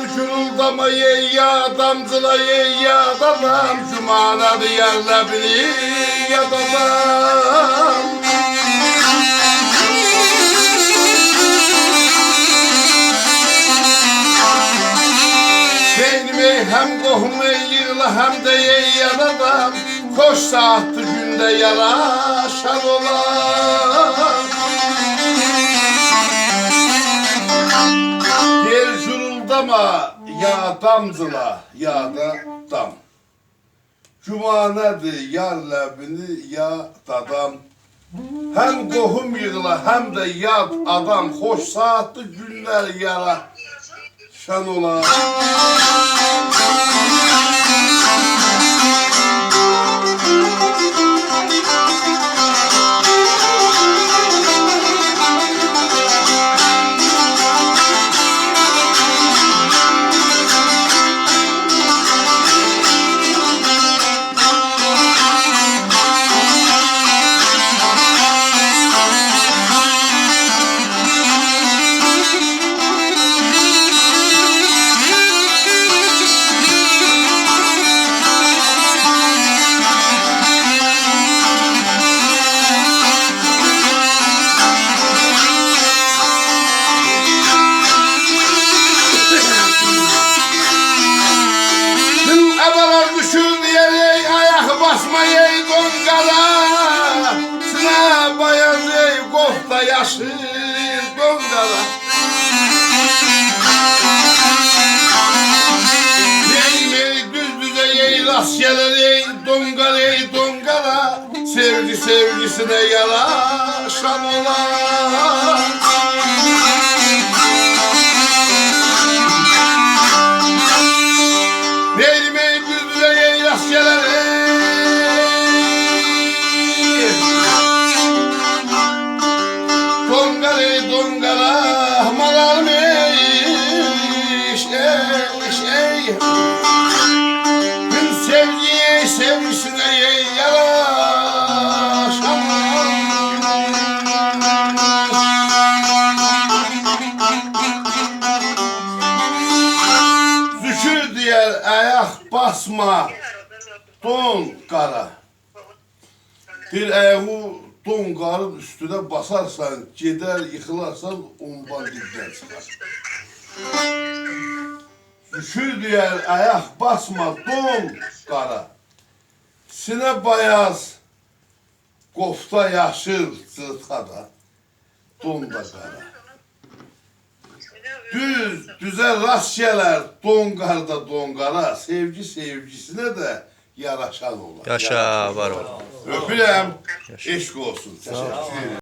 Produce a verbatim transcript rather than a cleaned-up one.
گورولداما، ای یاد آمجیلا، ای یاد آدام، جمعه‌دی یار لبینی یاد آدام. بئینیمی هم قوهوم، ای ییغلا، هم ده ای یاد آدام، خوش ساعاتدی گونده یاراشان اولا. دئییر گورولداما، یاد آمجیلا، یاد آدام، جمعه‌دی یار لبینی یاد آدام. هم قوهوم ییغلا، هم ده یاد آدام، خوش ساعاتدی گونلر یارا شان اولا. ابالار دوشور دئیر، ای آیاق باسما، ای دونقارا، سینه بایاز، ای قوفتا یاشیل دونقارا. ای، ای دوز دوزه، ای راست گلر، ای دونقار، ای دونقارا، سئوگی سئوگیسینه یاراشان اولا. ای، ای دوز دوزه، ای راست گلر، ای دونقار، ای دونقارا، مال آلمیش، ای، ای. سئوگی سئوگیسینه، ای یاراشان. ذوکور دئیر، آیاق باسما دونقارا. دئییر، آیاغی دونقارین اوستونه باسارسان، گئدر، ییخیلارسان، اونبان دیبدن چیخار. ذوکور دئیر، آیاق باسما دونقارا، سینه بایاز، قوفتا یاشیل، جیرتقادا دون دا قارا. دوز دوزه راست گلر، دونقار دا دونقارا، سئوگی سئوگیسینه ده یاراشان اولا. یاشا، وار اول. اؤپورم، یاشا. عشق اولسون. ساغ اول. تشکر ائدیرم.